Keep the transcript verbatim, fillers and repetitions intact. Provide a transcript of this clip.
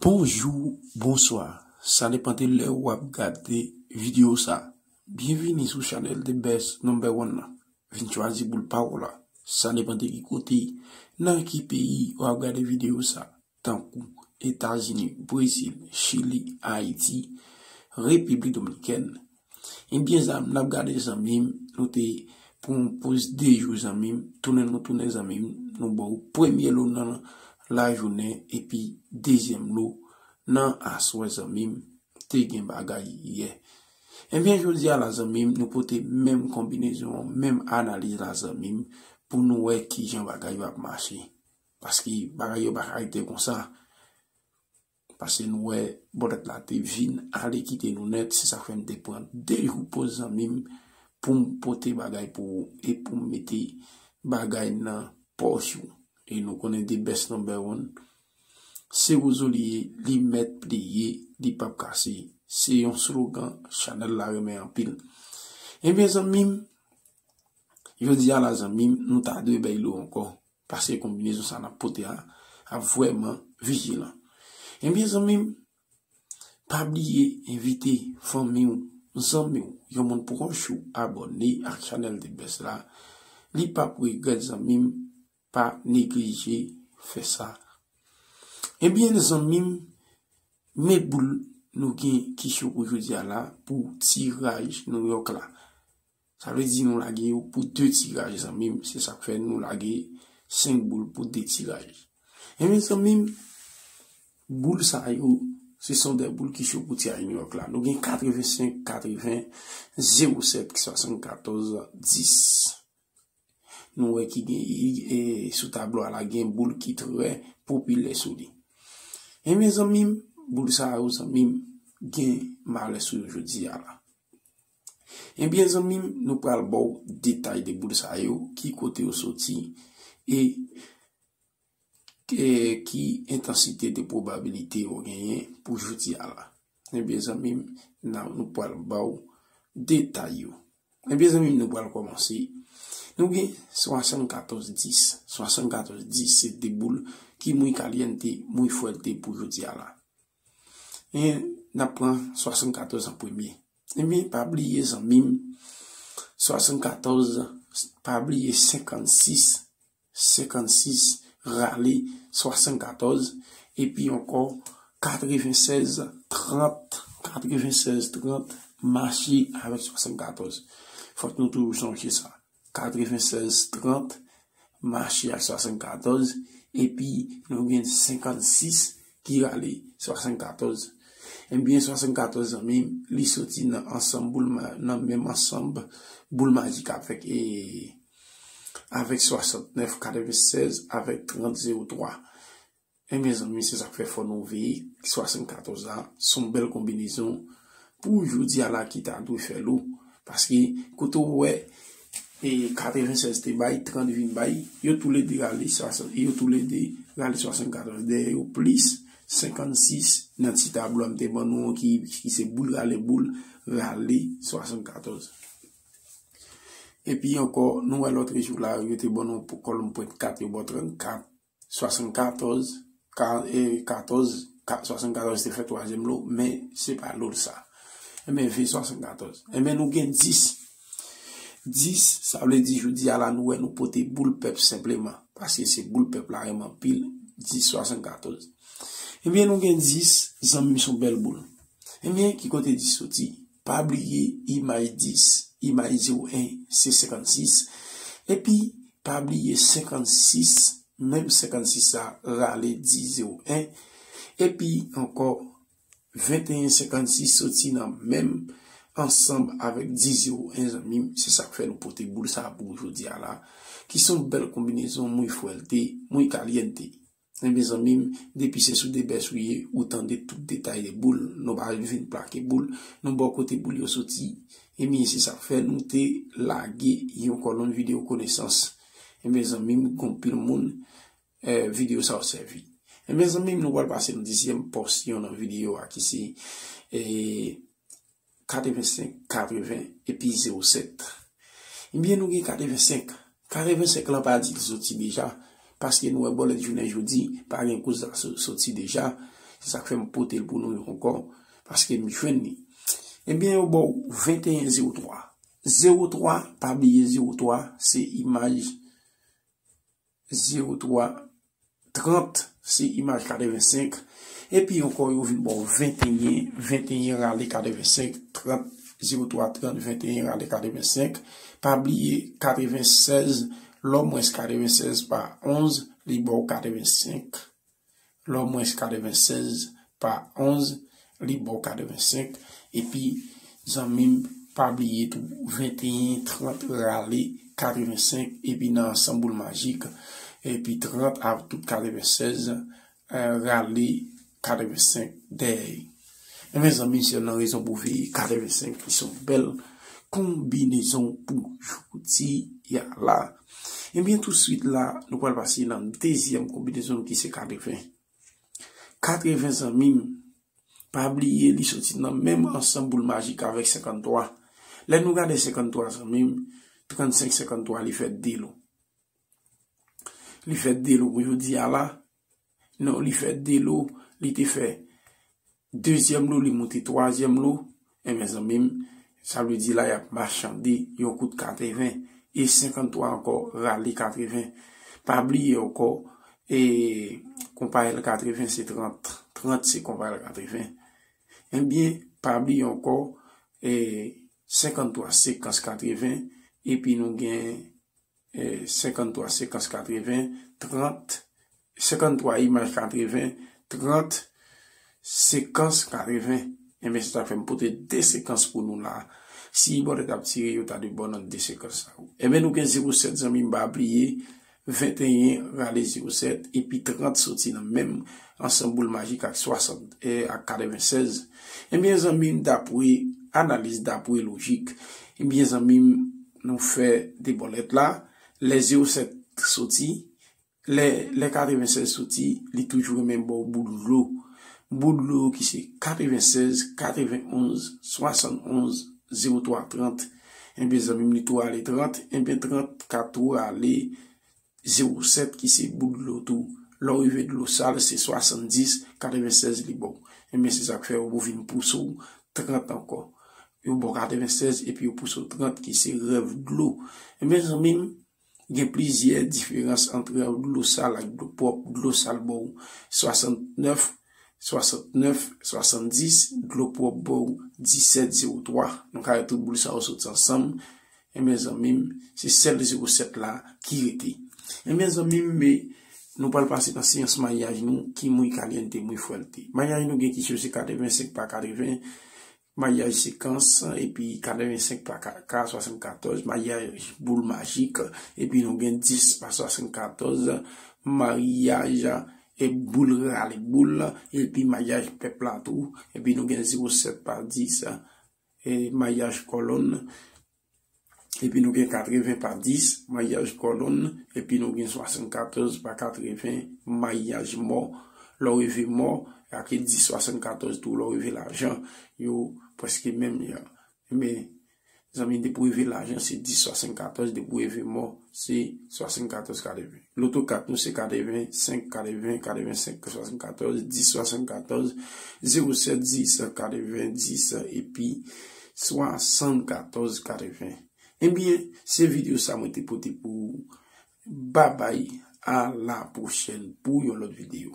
Bonjou, bonswa. Sa depann de lè w ap gade videyo sa. Byenvini sou chanèl The Best Number One nan. Vin chwazi boul pa w la. Sa depann de ki kote, nan ki peyi w ap gade videyo sa, tankou Etazini, Brezil, Chili, Ayiti, Repiblik Dominikèn. Ebyen, zanmi, n ap gade, zanmi m, nou te pran yon poz de jou, zanmi m, tounen nou tounen, zanmi m, nou ba w premye lo nan lajounen, epi dezyèm lo nan aswè, zanmi m, te gen bagay yè. Ebyen, jodi a la, zanmi m, nou pote menm konbinezon an, menm analiz la, zanmi m, pou nou wè kijan bagay yo ap mache. Paske bagay yo pa ka rete konsa. Paske nou wè bòlèt la te vin ale kite nou nèt, se sa k fè m te pran de jou poz, zanmi m, pou m pote bagay pou ou e pou m mete bagay nan pòch ou. E nou konnen The Best Number One, se wozo li ye, li mèt li ye, li p ap kase. Se yon slogan chanèl la renmen anpil. Ebyen, zanmi m, jodi a la, zanmi m, nou ta dwe bay lo ankò. Paske konbinezon sa n ap pote a ap vrèman vijilan. Ebyen, zanmi m, pa bliye envite fanmi w, zanmi w, yon moun pwòch ou abòne ak chanèl The Best la. Li p ap regrèt, zanmi m, pa neglije fè sa. Ebyen, zanmi m, men boul nou gen ki cho pou jodi a la pou tiraj Nouyòk la. Sa vle di nou lage yo pou de tiraj, zanmi m. Se sa k fè nou lage senk boul pou de tiraj. Ebyen, zanmi m, boul sa yo, se son de boul ki cho pou tiraj Nouyòk la. Nou gen katrevensenk, katreven, zewo sèt, swasannkatòz, dis. Nou wè ki gen, e, sou tablo a la, gen boul ki trè popilè sou li. Ebyen, zanmi m, boul sa yo, zanmi m, gen malè sou yo jodi a la. Ebyen, zanmi m, nou pral ba w detay de boul sa yo, ki kote yo soti, e, e ki entansite de pwobabilite yo genyen pou jodi a la. Ebyen, zanmi m, n a, nou pral ba w detay yo. Ebyen, zanmi m, nou pral kòmanse. Nou gen swasannkatòz dis. Swasannkatòz dis, se de boul ki muy caliente, muy fuerte pou jodi a la. E n ap pran swasannkatòz an premye. Ebyen, pa bliye, zanmi m, swasannkatòz, pa bliye senkannsis, senkannsis rale swasannkatòz, epi ankò katrevensèz trant, katrevensèz trant mache avèk swasannkatòz. Fòk nou toujou sonje sa. Katrevensèz trant mache ak swasannkatòz, epi nou gen senkannsis ki rale swasannkatòz. Ebyen, swasannkatòz, zanmi m, li soti nan ansanm boul ma-, nan menm ansanm boul majik avèk, e, avèk swasantnèf katrevensèz avèk trant zewo twa. Ebyen, zanmi, se sa k fè fò nou veye swasannkatòz la, se yon bèl konbinezon pou jodi a la ki ta dwe fè lou. Paske, kote w wè, e, katrevensèz te bay, trant vin bay, yo toulede rale swasant, yo toulede rale swasannkatòz dèyè yo, plis senkannsis nan ti tablo a m te ban nou an ki, ki se boul rale boul, rale swasannkatòz. Epi ankò, nou wè lòt jou la, yo te ban nou pou kòlonn pwent kat, yo ba w trannkat, swasannkatòz, ka-, e, katòz, ka-, swasannkatòz te fè twazyèm lo, men se pa lo sa. Ebyen, veye swasannkatòz. Ebyen, nou gen dis. Dis, sa vle di jodi a la, nou wè nou pote boul pèp senpleman. Paske se boul pèp la renmen anpil, dis swasannkatòz. Ebyen, nou gen dis, zanmi m, se yon bèl boul. Ebyen, ki kote dis soti? Pa bliye imaj dis, imaj zewo en, se senkannsis. Epi, pa bliye senkannsis, menm senkannsis sa rale dis zewo en. Epi ankò, venteyen senkannsis soti nan menm ansanm avèk dis zewo en, zanmi m. Se sa k fè nou pote boul sa pou jodi a la, ki se yon bèl konbinezon muy fuerte, muy caliente. Ebyen, zanmi m, depi se sou The Best ou ye, ou tande tout detay de boul. Nou pa vin plake boul, nou ba w kote boul yo soti. Ebyen, se sa k fè nou te lage yon kòlonn videyo konesans. Ebyen, zanmi m, gen anpil moun, e, videyo sa yo sèvi. Ebyen, zanmi m, nou pral pase nan dezyèm pòsyon nan videyo a ki se, e, katrevensenk, katreven, epi zewo sèt. Ebyen, nou gen katrevensenk. Katrevensenk lan pa di l soti deja, paske nou wè bòlèt jounen jodi, pa gen koz la so-, soti deja. Se sa k fè m pote l pou nou ankò, paske m jwenn li. Ebyen, yo ba w venteyen zewo twa. Zewo twa, pa bliye zewo twa, se imaj zewo twa, trant, se imaj katrevensenk. Epi ankò, yo vin ba w venteyen, venteyen rale katrevensenk, trant, zewo twa, trant, venteyen rale katrevensenk. Pa bliye katrevensèz, lè w mwens katrevensèz pa onz, li ba w katrevensenk. Lè w mwens katrevensèz pa onz, li ba w katrevensenk. Epi, zanmi m, pa bliye tou, venteyen, trant rale katrevensenk, epi nan ansanm boul majik, epi trant a tout katrevensèz, eh, rale katrevensenk dèyè. Ebyen, zanmi m, se youn nan rezon pou veye katrevensenk ki se yon bèl konbinezon pou jodi a la. Ebyen, tousuit la, nou pral pase nan dezyèm konbinezon ki se katreven. Katreven, zanmi m, pa bliye li soti nan menm ansanm boul majik avèk senkanntwa. Lè nou gade senkanntwa, zanmi m, trannsenk senkanntwa, li fè de lo. Li fè de lo pou jodi a la. Non, li fè de lo, li te fè dezyèm lo, li moute twazyèm lo. Ebyen, zanmi m, sa vle di la, y ap machande yon kout katreven. E senkanntwa ankò, rale katreven. Pa bliye ankò, e konpayèl katreven se trant. Trant se konpayèl katreven. Ebyen, pa bliye ankò, e senkanntwa sekans katreven. Epi nou gen eh, senkanntwa sekans katreven, trant, senkanntwa imaj katreven, trant sekans katreven. Ebyen, se sa k fè m pote de sekans pou nou la. Si bòlèt ap tire, yo ta dwe ba w nan de sekans sa yo. Ebyen, nou gen zewo sèt, zanmi m, pa bliye, venteyen rale zewo sèt, epi trant soti nan menm ansanm boul majik ak swasant, eh, ak katrevensèz. Ebyen, zanmi m, dapre analiz, dapre lojik, ebyen, zanmi m, nou fè de bòlèt la, lè zewo sèt soti, lè, lè katrevensèz soti, li toujou renmen ba w boul dlo. Boul dlo ki se katrevensèz, katrevenonz, swasannonz, zewo twa, trant. Ebyen, zanmi m, li tou ale trant, ebyen, trant ka tou ale zewo sèt ki se boul dlo tou. Lè w rive dlo sal, se swasanndis, katrevensèz li ba w. Ebyen, se sa k fè yo vin pouse w trant ankò. Yo ba w katrevensèz epi yo pouse w trant ki se rèv dlo. Ebyen, zanmi m, gen plizyè diferans ant rèv dlo sal ak dlo pwòp. Dlo sal ba w swasantnèf, swasantnèf, swasanndis, dlo pwòp ba w disèt zewo twa. Nou ka wè tout boul sa yo soti ansanm. Ebyen, zanmi m, se sèl zewo sèt la ki rete. Ebyen, zanmi m, men nou pral pase nan seyans mayaj nou, ki muy caliente, muy fuerte. Mayaj nou gen ki se katrevensenk pa katreven, mayaj sekans, epi katrevensenk pa ka, ka swasannkatòz, mayaj boul majik, epi nou gen dis pa swasannkatòz, mayaj, e boul rale boul, epi mayaj pèp la tou, epi nou gen zewo sèt pa dis, e mayaj kòlòn, epi nou gen katreven pa dis, mayaj kòlòn, epi nou gen swasannkatòz pa katreven, mayaj mò. Lè w rive mò, ak dis swasannkatòz tou, lè w rive lajan, yo prèske menm jan. Men, zanmi, depi w rive lajan, se dis swasannkatòz, depi w rive mò, se swasannkatòz katreven. Loto kat nou se katrevensenk, katreven, katrevensenk, swasannkatòz, dis, swasannkatòz, zewo sèt, dis, katrevendis, epi swasannkatòz katreven. Ebyen, se videyo sa mwen te pote pou ou. Babay, a la pwochèn pou yon lòt videyo.